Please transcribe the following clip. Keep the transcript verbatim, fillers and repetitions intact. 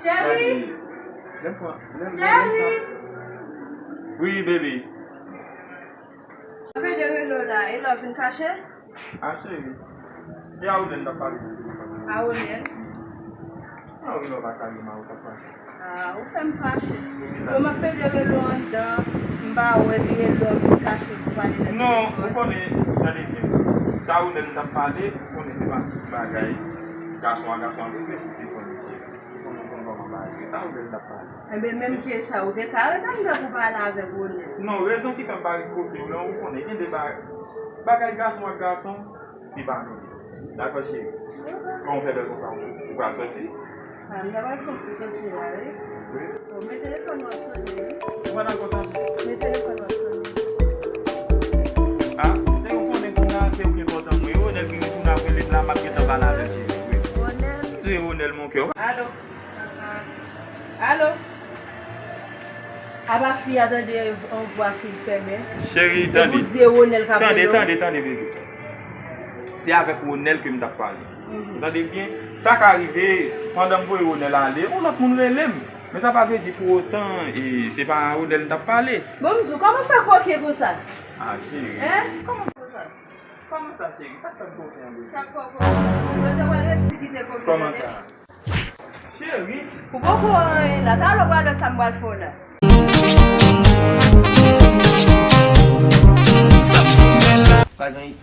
Cheri! Cheri! Wi, baby. Mwen te rele w la, e lè w vin kache? A, cheri. E a Ronel m t ap pale. A Ronel? A, wi, lè w pa salye m, a, ou t ap pale. A, ou fè m fache. Bon, m ap pede rele w anndan, m pa wè, epi e lè w vin kache pou pale nan telefòn. Non, ou konnen, tande byen. Sa Ronel m t ap pale, ou konnen se pa tout bagay gason a gason ap regle, se te konnen. Ou konnen, ou konnen kòman bagay yo ye. Sa Ronel t ap pale. Enben, menm ke sa, ou te ka ret anndan pou pale avèk Ronel. Non, rezon ki fè m pa ret kote w lan, ou konnen, gen de ba-, bagay gason ak gason, li pa menm. Dakò, cheri? Kòman w fè bèl konsa, ou, ou pral sòti? A, m ta pral fè yon ti soti la, wi. Wi. Bon, men telefòn nan sone, wi. Ou pa dakò sa? Men telefòn nan sone. A, se ou konnen kounye a, se ou ki enpòtan pou mwen. Ronel ki kounye a ap rele m la, m ap gentan pale avè l, cheri. Wi. Ronel. Se Ronel, mon cœur. Alo. Alo. Apa fi a tande yon vwa fi l fèmen. Cheri, tande. Se pou di e Ronel k ap rele w. Tande, tande, tande, bebe. Se avèk Ronel ke m t ap pale. Mhm. Ou tande byen? Sa ka rive, pandan m voye Ronel ale, yon lòt moun rele m. Men sa pa vle di pou otan, e, se pa Ronel m t ap pale. Bon, m di w, kòman w fè koken konsa? A, cheri. Hein? Kòman konsa? Kòman sa, cheri? Sa k fè m koken an, bebe? Sa k fè w koken? Mwen te wè resi kite koken. Kòman sa? Cheri. Ou poko anyen la. Talè w pral wè sa m pral fè w la. Pa gen